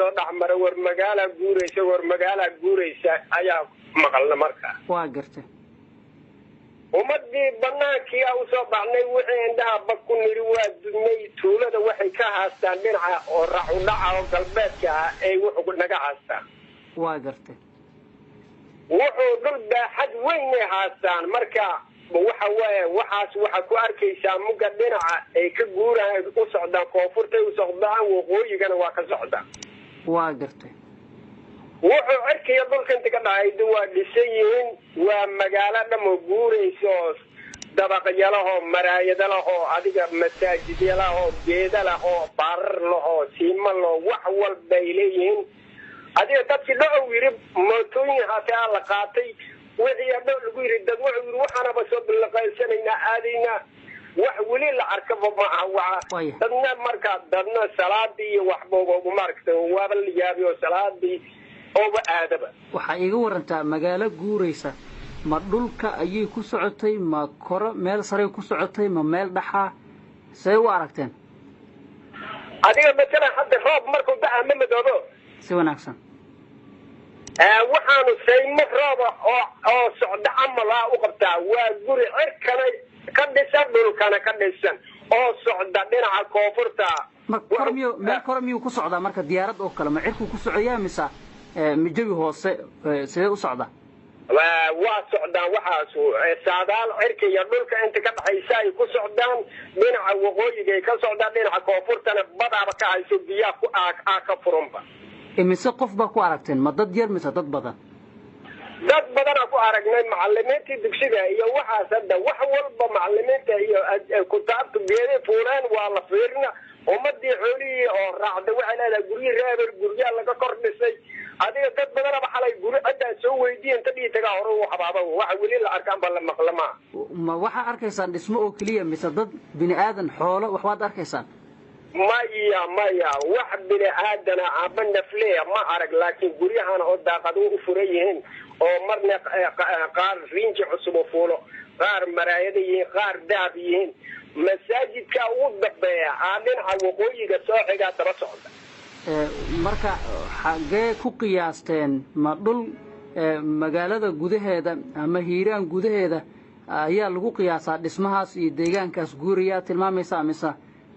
soo dhex mara, war magaalaa guuraysa, war magaalaa guuraysa ayaa maqalna marka. Waa gartay. Ummadii banaankii a usoo baxnay, wixii indhaha bag ku niri waa dudnay. Tuulada waxay ka haastaan dhinaca oo racudhaca oo galbeedka ah ay wuxuu naga haastaan. Waa gartay. Wuxuu dhul baaxad weynay haastaan. Marka waxa waaye waxaas waxaa ku arkaysaa mugga dhinaca ay ka guuraan u socdaan, koonfurtay u socdaan, waqooyigana waa ka socdaan. Waa gartay. Wuxuu cirkiga dhulka inta ka dhacayda waa dhisan yihiin, waa magaalo dhamoo guuraysa oo dabaqyalahoo, maraayadalahoo, adiga masaajidyalahoo, geedalahoo, baarar lahoo, siima lahoo, wax walbay leeyihiin. Adiga dadkii dhocow yidhi mootooyin hataa la qaatay, wixii dho lagu yidhi dad wuxuu yidhi waxaanaba soo bilaqaysanaynaa aadaynaa, wax weli la arkaba ma aha. Waxa dadna marka dadna salaadii iyo waxba maaragta waaba la yaabi oo salaadii ooba aadaba. Waxaa iiga warantaa magaalo guuraysa, ma dhulka ayay ku socotay, ma koro meel saray ku socotay, ma meel dhaxaa, see u aragteen? Adiga matalan hadda roob markuu da-a ma madoobo? Si wanaagsan. Waxaanu saymo rooba oo socda camal ah u qabtaa. Waa guri cirkana ka dhisan, dhulkana ka dhisan oo socda dhinaca koonfurta. Ma kor miyu, meel kore miyuu ku socdaa? Marka diyaarad oo kale ma cirkuu ku socoyaa mise mijabi hoose, sidee u socdaa? Waa socdaan waxaasu saadaal cirka iyo dhulka inta ka dhaxaysa ay ku socdaan. Dhinaca waqooyigay ka socdaan, dhinaca koonfurtana badaaba ka hayso, biyaha ku aa ka furunba. Imise qof baa ku aragteen? Ma dad yar mise dad badan? Dad badanaa ku aragnay, macalimiintii dugsiga iyo waxaas hadda wax walba macalimiinta iyo kutaabta geeday fuuleen waa la fiirina. Ummadii xoolihii oo raacda waxay leedahay guryi reeber, guryaa laga kor dhisay. Adiga dad badanaba xalay guri ciddaa soo weydiiya inta dhii tagaa hore u habaaba. Waxa weli la arkaan ba la maqlamaa. Ma waxaa arkaysaan dhismo oo keliya mise dad bini aadan, xoolo, waxbaad arkaysaan? Maya, maya, wax bini aadana aba nafleya ma arag, laakiin guryahan oo daaqado u furan yihiin oo marna qaar rinji cusub u fuulo, qaar maraayada yihiin, qaar dahab yihiin. Masaajidka ugu dambeeya aa dhinaca waqooyiga soo xigaa daba socda. Marka xaggee ku qiyaasteen? Ma dhul magaalada gudaheeda ama Hiiraan gudaheeda ayaa lagu qiyaasaa dhismahaas iyo deegaankaas guurayaa tilmaamaysaa, mise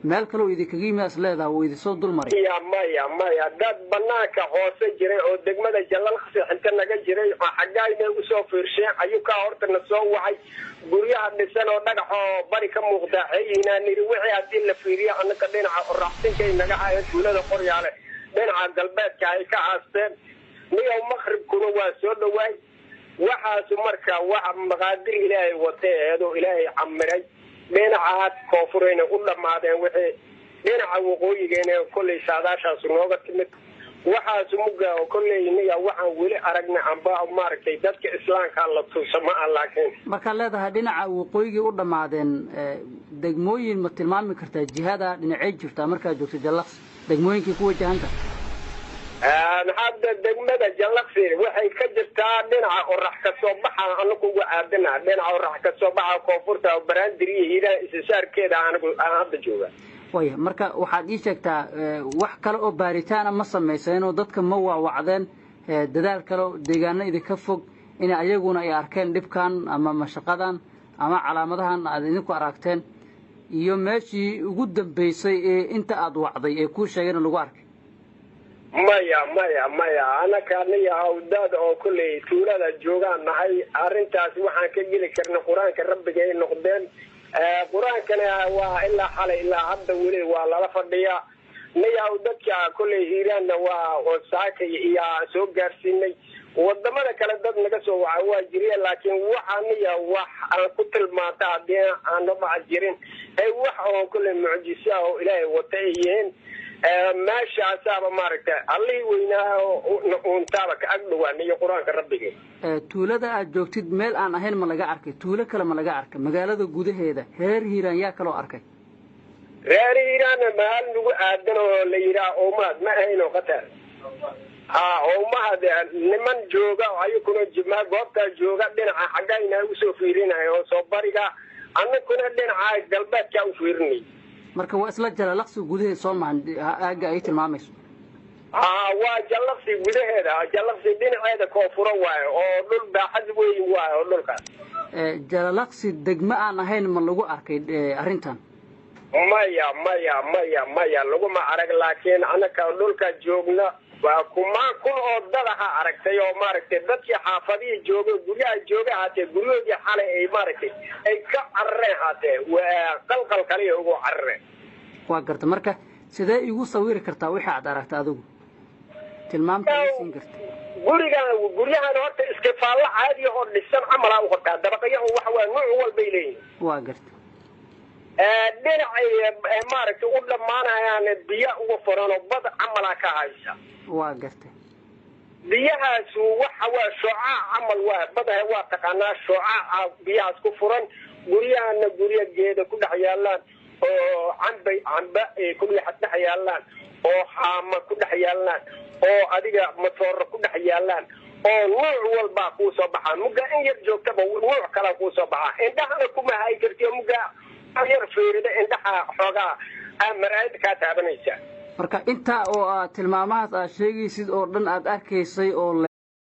meel kaleo idinkaga yimid is leedaha wuu idinsoo dul maray? Maya, maya, maya, dad banaanka hoose jiray oo degmada Jalalqsi xinta naga jiray oo xaggaynay usoo fiirsheen ayuu kaa horta na soo wacay. Guryaha dhisan oo dhagaxoo bari ka muuqdaa xeeyihinaa niri, wixii haddii la fiiriyo annaka dhinaca oraxsinkay naga hayan, tuulada Qoryaale dhinaca galbeedka ay ka haasteen. Niyow maqribkuna waa soo dhawaay. Waxaasu marka waxa maqaadir ilaahay watay eedoo ilaahay camiray, dhinacaas koonfurayna u dhammaadeen, wixii dhinaca waqooyigeena kolley saadaashaasu nooga timid. Waxaasu mugga kolley inaga waxaan weli aragnay amba maaragtay dadka islaamka la tuusa ma ah, laakiin Markaad leedahay dhinaca waqooyigii u dhammaadeen, degmooyin ma tilmaami kartaa? Jihada dhinacey jirtaa markaad joogto Jallaqsi, degmooyinkii ku wajahanta? Hadda degmada Jallaqsi waxay ka jirtaa dhinaca orax kasoo baxa, anagu uga aadana dhinaca orax kasoo baxa koonfurta oo Baraandir iyo Hiiraan isisaarkeeda anigu aan hadda jooga. Waya, marka waxaad ii sheegtaa, wax kale oo baaritaana ma samayseenoo dadka ma waawacdeen, dadaal kale oo deegaano idinka fog in ayaguna ay arkeen dhibkan ama mashaqadan ama calaamadahan aad idinku aragteen, iyo meeshii ugu dambeysay ee inta aad wacday ee kuu sheegeen lagu arkay? Maya, maya, maya, anaka aniga awdaad oo kolley tuulada joogaan nahay. Arrintaas waxaan ka geli karna qur-aanka rabbiga ay noqdeen. Qur-aankana waa ilaa xalay ilaa hadda weli waa lala fadhiyaa. Niyaw dadka kolley Hiiraanna waa saakay iyo soo gaarsiinay. Wadamada kale dad naga soo waca waa jireen, laakiin waxa niya wax aan ku tilmaanta haddii aanaba jirin ee wax oo kolley mucjisa oo ilaahay wata ay yihiin. Meeshaasaaba maaragtay allihii weynaa oo uuntaaba ka ag dhawaan iyo qur-aanka rabbigay. Tuulada aad joogtid meel aan ahayn ma laga arkay? Tuulo kale ma laga arkay magaalada gudaheeda? Reer Hiiraan yaa kaloo arkay? Reer Hiiraanna maal nagu aadan oo la yidhaah oomaad ma ahayn oo khatar ha oomahad niman jooga ayakuna jimaa goobtaa jooga dhinaca xaggayna usoo fiirinaya oo soo bariga, annaguna dhinaca galbeedkaa u fiirinay. Marka waa isla Jalalaqsi gudaheed soo mahan aagga ay tilmaamayso? Haa, waa Jallaqsi gudaheeda, Jallaqsi dhinaceeda koonfuro waayo, oo dhul baaxad weyn waayo oo dhulkaas. Jalalaqsi degmo aan ahayn ma lagu arkay arrintan? Maya, maya, maya, maya, laguma arag, laakiin anaka dhulka joogna waa kumaan kun oo dadaha aragtay oo maaragtay dadkii xaafadihii jooga, guryaha jooga haatee, guryahoodii xalay ay maaragtay ay ka carareen haatee, waa qalqal kaliya ugu carareen. Waa garta. Marka sidee igu sawiri kartaa wixii aad aragta adigu, tilmaamta ii siin karta? Gurigan, guryahan horta iskifaallo caadiya oo dhisan camalaa u qabtaa. Dabaqyahu waxa waaya nuuc walbay leeyihin. Waa garta. Dhinacay maaragtay u dhammaanayaan biyo uga furan oo bad camalaa ka haysa. Waa gartay. Biyahaas waxa waa shoocaac camal, waa badaha, waa taqaanaa shoocaaca biyahaas ku furan. Guryahana guryo geeda ku dhex yaalaan oo cambay camba ay ku dhex yaalaan oo haama ku dhex yaalaan oo adiga matooro ku dhex yaalaan oo nuuc walbaa kuu soo baxaa. Muggaa in yar joogtaba nuuc kalaa kuu soo baxaa, indhahana kuma hay kartiyo. Muggaa yar fiirida, indhaha xoogaa aa maraayada kaa taabanaysa. Marka intaa oo aad tilmaamahaas aad sheegaysid oo dhan aad arkaysay oo